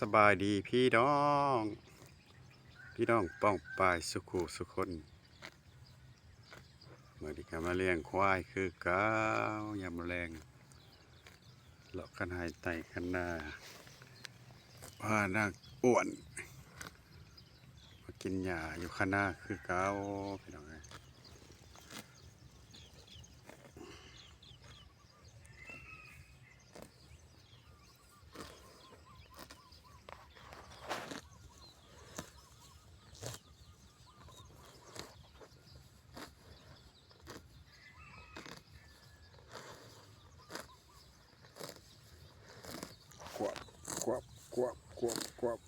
ສະບາຍດີພີ່ນ້ອງ ພີ່ນ້ອງປ້ອງປາຍສຸຂູສຸຄົນ. ມື້ນີ້ກໍມາລ້ຽງຄວາຍຄືເກົ່າ ຍາມແລງ ເລາະຄັນໄຮ່ໄຕ່ຄັນນາ ພານາງອ້ວນມາກິນຫຍ້າຢູ່ຄັນນາຄືເກົ່າ ພີ່ນ້ອງເອີຍ. ກວບ ກວບ ກວບ ກວບ ກວບ.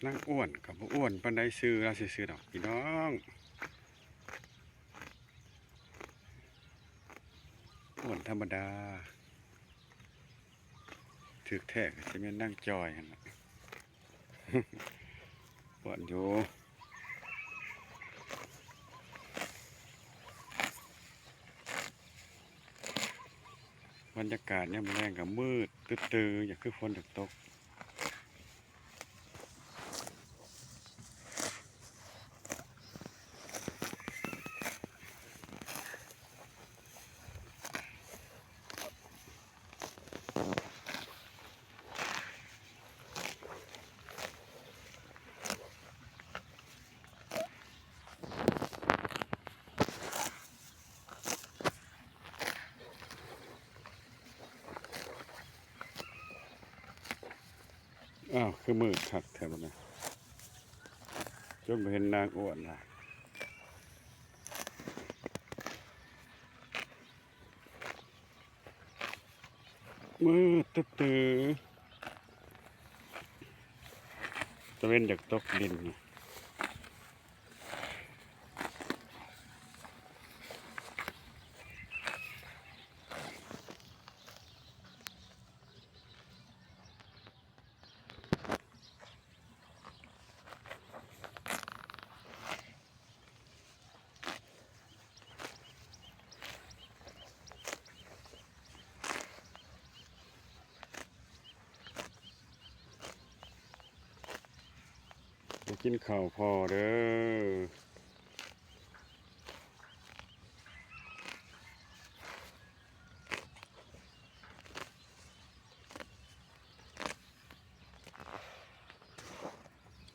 ນາງອ້ວນກໍບໍ່ອ້ວນປານໃດ ຊື່ລາວຊື່ໆດອກພີ່ນ້ອງ ອ້ວນທຳມະດາ. ຖືກແທ້ກໍຊິແມ່ນນາງຈອຍຫັ້ນລະ ອ້ວນຢູ່. ບັນຍາກາດຍາມແລງກໍມືດຕຶບຕື ຢ່າງຄືຝົນຢາກຕົກ. ອ້າວ ຄືມືດຄັກແທ້ບັດນີ້ ຈົນບໍ່ເຫັນນາງອ້ວນລະ. ມືດຕຶບຕື ຕາເວັນຢາກຕົກດິນ. ມາກິນເຂົ້າພໍ້ເດີ.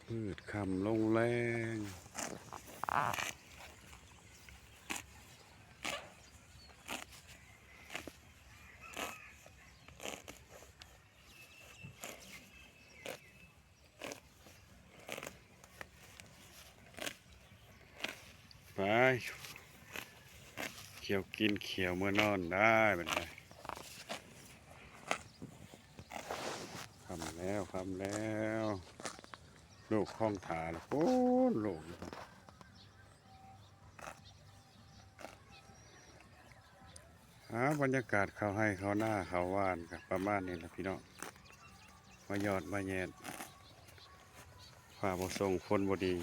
ມືດຄ່ຳລົງແລງ. ໄປ ຂ້ຽວກິນຂ້ຽວເມືອນອນໄດ້ບັດນີ້. ຄ່ຳແລ້ວ ຄ່ຳແລ້ວ ລູກຄອງຖ້າລະພຸ້ນ ລູກ. ອ່າ ບັນຍາກາດເຂົ້າໄຮ່ເຂົ້ານາເຂົ້າຫວ່ານກໍປະມານນີ້ລະພີ່ນ້ອງ ມາຢອດມາແຍດ ຟ້າບໍ່ສົ່ງ ຝົນບໍ່ດີ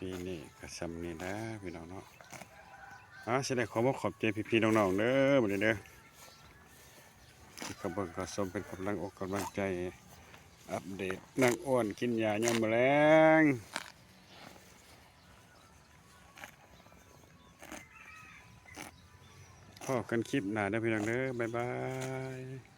ປີນີ້ກໍຊ່ຳນີ້ນະພີ່ນ້ອງເນາະ. ອ່າ ຊິໄດ້ຂໍບອກຂອບໃຈພີ່ໆນ້ອງໆເດີ ມື້ນີ້ເດີ ທີ່ເຂົ້າເບິ່ງເຂົ້າຊົມ ເປັນກຳລັງອົກກຳລັງໃຈ ອັບເດດນາງອ້ວນກິນຫຍ້າຍາມມື້ແລງ. ພໍ້ກັນຄລິບໜ້າເດີພີ່ນ້ອງເດີ ບາຍບາຍ.